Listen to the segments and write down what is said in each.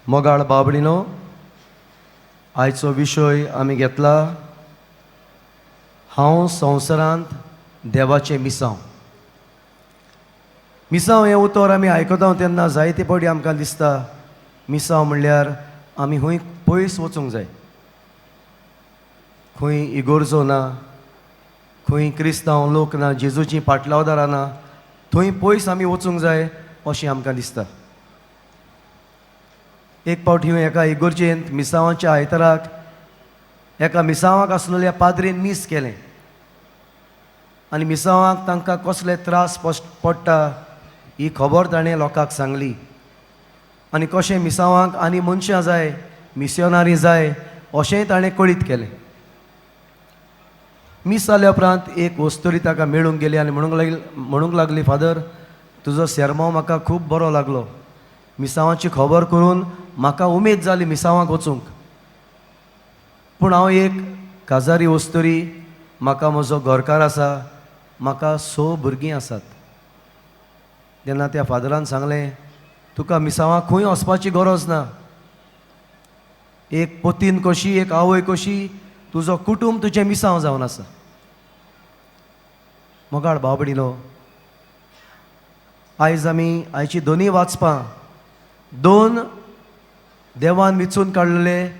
मोगाळ बाबडीनो, आयचो विशय आमी घेतला, हांव संवसारांत देवाचें मिसांव. मिसांव हें उतर आमी आयकता तेन्ना जायते फावटी आमकां दिसता मिसांव म्हणल्यार आमी खंय पयस वचूंक जाय, खंय इगोर्जो ना, खंय क्रिस्तांव लोक ना, जेजूचीं पाटलावदारां ना, थंय पयस आमी वचूंक जाय अशें आमकां दिसता. एक फावट एका इगोर्जेंत मिसांवाच्या आयताराक एका मिसांवाक आसलेल्या पाद्रीन मीस केलें आनी मिसांवाक तांकां कसले त्रास पडटा ही खबर ताणें लोकांक सांगली आनी कशें मिसांवाक आनी मनशां जाय, मिसियोनारी जाय अशेंय ताणें कळीत केलें. मीस जाल्या उपरांत एक वस्तुरी ताका मेळूंक गेली आनी म्हणूंक लागली, फादर, तुजो सेर्मांव म्हाका खूब बरो लागलो, मिसांवाची खबर करून म्हाका उमेद जाली मिसांवाक वचूंक, पूण हांव एक काजारी वस्तुरी, म्हाका म्हजो घरकार आसा, म्हाका 6 भुरगीं आसात. तेन्ना त्या फादरान सांगलें, तुका मिसांवाक खंय वचपाची गरज ना, एक पतीन कशी, एक आवय कशी, तुजो कुटूंब तुजें मिसांव जावन आसा. मोगाळ भाव भयणीनो, आयज आमी आयची दोनूय वाचपां दोन देवान विचून काडलेले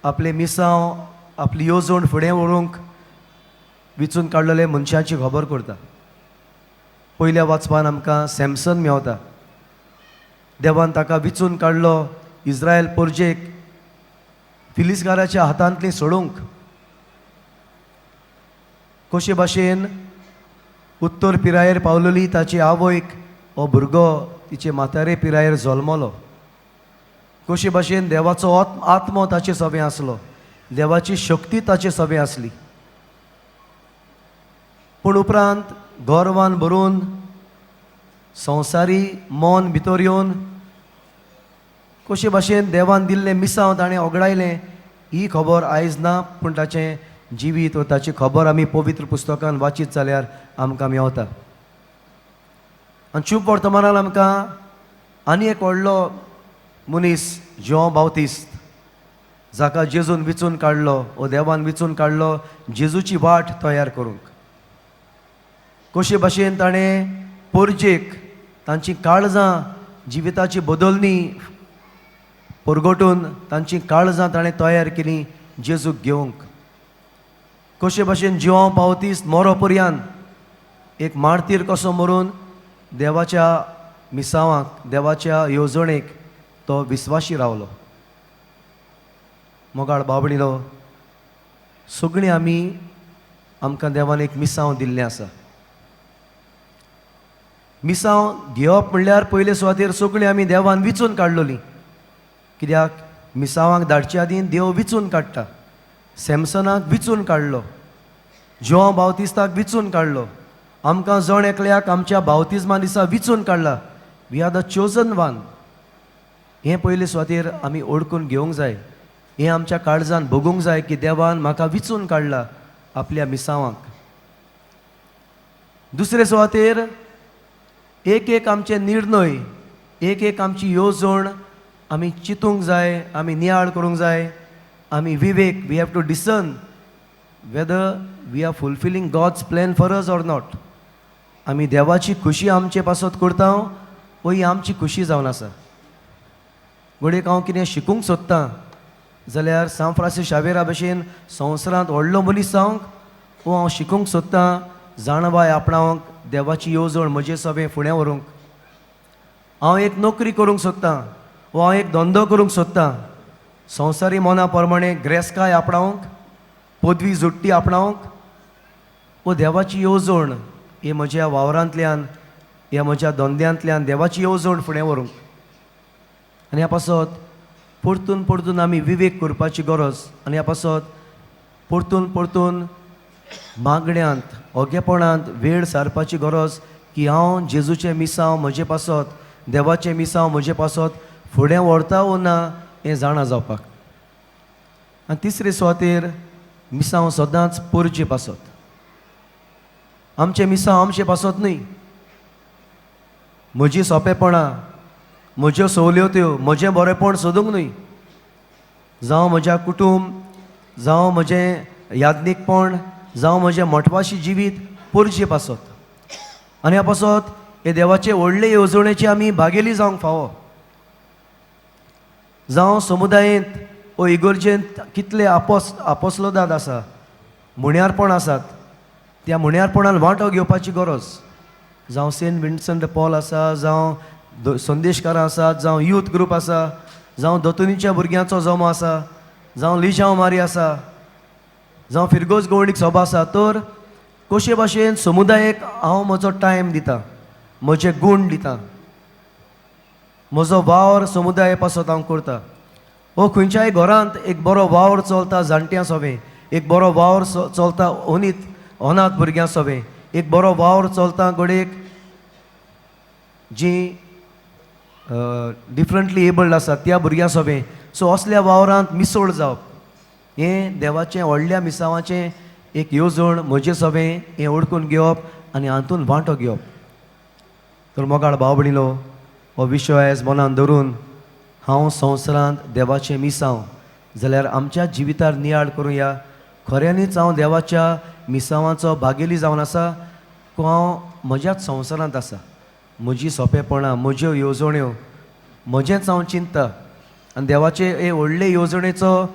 आपले मिसांव, आपली येवजण फुडें व्हरूंक विचून काडलेले मनशाची खबर करता. पयल्या वाचपान आमकां सॅमसन मेवता. देवान ताका विचून काडलो इस्रायल पोरजेक फिलिस्गाराच्या हातांतली सोडूंक. कशे भाशेन उत्तर पिरायेर पावलेली ताची आवयक हो भुरगो तिचे म्हातारे पिरायेर जल्मलो. कशे भाशेन देवाचो आत्मो ताचे सवें आसलो, देवाची शक्ती ताचे सवें आसली. पूण उपरांत गर्वान भरून संवसारी मन भितर येवन कशे भाशेन देवान दिल्लें मिसांव ताणें ओगडायलें ही खबर आयज ना, पूण ताचें जिवीत वा ताची खबर आमी पवित्र पुस्तकान वाचीत जाल्यार आमकां मेवता. आनी चूप वर्तमानान आमकां आनी एक व्हडलो मनीस ज्यों बावतिस्त, जाका जेजून विचून काडलो वो देवान विचून काडलो जेजूची वाट तयार करूंक. कशे भाशेन ताणें पोरजेक तांची काळजां जिविताची बदलणी परगटून तांची काळजां ताणें तयार केली जेजूक घेवंक. कशे भाशेन जिवां पावतीस मोरो पर्यंत एक मार्तीर कसो मरून देवाच्या मिसांवाक, देवाच्या येवजणेक तो विस्वाशी रावलो. मोगाळ बाबडीलो, सगळीं आमी आमकां देवान एक मिसांव दिल्लें आसा. मिसांव घेवप म्हणल्यार पयले सुवातेर सगळीं आमी देवान विचून काडलोली, कित्याक मिसांवाक धाडचे आदीं देव विचून काडटा. सॅमसनाक विचून काडलो, ज्योंव बावतिस्ताक विचून काडलो, आमकां जण एकल्याक आमच्या बावतिज्मा दिसा विचून काडला. We are the chosen one. हें पयले सुवातेर आमी ओळखून घेवंक जाय, हें आमच्या काळजान भोगूंक जाय की देवान म्हाका विचून काडला आपल्या मिसांवाक. दुसरे सुवातेर एक एक आमचे निर्णय, एक एक आमची येवजण आमी चिंतूंक जाय, आमी नियाळ करूंक जाय, आमी विवेक, we have to discern whether we are fulfilling God's plan for us or not. आमी देवाची खुशी आमचे पासत करता वो ही आमची खुशी जावन आसा. घडयेक हांव कितें शिकूंक सोदतां जाल्यार सांत फ्रांसीस शावेरा भशेन संवसारांत व्हडलो मनीस जावंक वो हांव शिकूंक सोदतां जाणवाय आपणावंक, देवाची येवजण म्हजे सवें फुडें व्हरूंक. हांव एक नोकरी करूंक सोदतां वो हांव एक धंदो करूंक सोदतां संवसारी मना प्रमाणे ग्रेसकाय आपणावंक, पदवी जोडटी आपणावंक, वो देवाची येवजण हे म्हज्या वावरांतल्यान, ह्या म्हज्या धंद्यांतल्यान देवाची येवजण फुडें व्हरूंक. आनी ह्या पासत परतून परतून आमी विवेक करपाची गरज आनी ह्या पासत परतून परतून मागण्यांत, ओगेपणांत वेळ सारपाची गरज की हांव जेजूचें मिसांव म्हजे पासत, देवाचें मिसांव म्हजे पासत फुडें व्हरता वो ना हें जाणा जावपाक. आनी तिसरे सुवातेर मिसांव सदांच पोरचे पासत. आमचें मिसांव आमचे पासत न्हय, म्हजी सोंपेपणां, म्हज्यो सवल्यो म्हजें बरेंपण सोदूंक न्हय, जावं म्हज्या कुटूंब, जावं म्हजें याज्ञीकपण, जावं म्हजें मठवाशी जिवीत पोरजे पासत. आनी ह्या पासत हे देवाचे व्हडले येवजणेचे आमी भागेली जावंक फावो. जावं समुदायेंत ओ इगर्जेंत कितले आपोसलोदाद आसा, मुण्यारपण आसात, त्या मुण्यारपणान वांटो घेवपाची गरज. जावं सेंट विन्संट पॉल आसा, जावं संदेशकारां आसात, जावं यूथ ग्रूप आसा, जावं दोतोनीच्या भुरग्यांचो जमो आसा, जावं लिजांव मारी आसा, जावं फिरगोज गवळीक सभा आसा. तर कशे भाशेन समुदायेक हांव म्हजो टायम दिता, म्हजे गूण दिता, म्हजो वावर समुदाये पासत हांव करता. हो खंयच्याय घरांत एक बरो वावर चलता जाणट्यां सोबें, एक बरो वावर चलता अनीत अनाथ भुरग्यां सोबें, एक बरो वावर चलता घडयेक जीं डिफरंटली एबल्ड आसात त्या भुरग्यां सोबें. सो असल्या वावरांत मिसळ जावप हें देवाचें व्हडल्या मिसांवाचें एक येवजण म्हजे सोबें हें ओळखून घेवप आनी हातूंत वांटो घेवप. तर मोगाळ भाव भयणीलो हो विशय आयज मनान धरून हांव संवसारांत देवाचें मिसांव जाल्यार आमच्या जिवितार नियाळ करुया. खऱ्यांनीच हांव देवाच्या मिसांवाचो भागेली जावन आसा, हांव म्हज्याच संवसारांत आसा, म्हजी सोंपेपणां, म्हज्यो येवजण्यो, म्हजेंच हांव चिंतता आनी देवाचे हे व्हडले येवजणेचो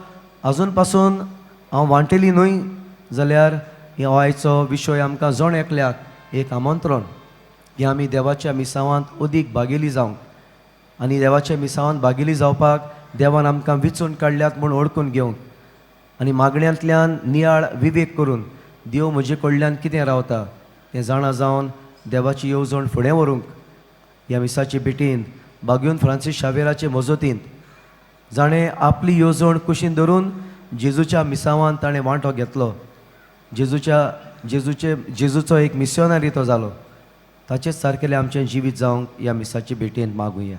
आजून पासून हांव वांटेली न्हय जाल्यार हो आयचो विशय आमकां जण एकल्याक एक आमंत्रण की आमी देवाच्या मिसांवांत अदीक भागेली जावंक आनी देवाच्या मिसांवांत भागेली जावपाक देवान आमकां विचून काडल्यात म्हूण ओळखून घेवंक आनी मागण्यांतल्यान नियाळ विवेक करून देव म्हजे कडल्यान कितें रावता तें जाणा जावन देवाची येवजण फुडें व्हरूंक ह्या मिसाचे भेटीन बागयून फ्रांसीस शावेराचे मजतीन जाणें आपली येवजण कुशीन धरून जेजूच्या मिसांवान ताणें वांटो घेतलो, जेजूचो एक मिसियोनरी तो जालो, ताचेच सारकेलें आमचें जिवीत जावंक ह्या मिसाचे भेटेन मागुया.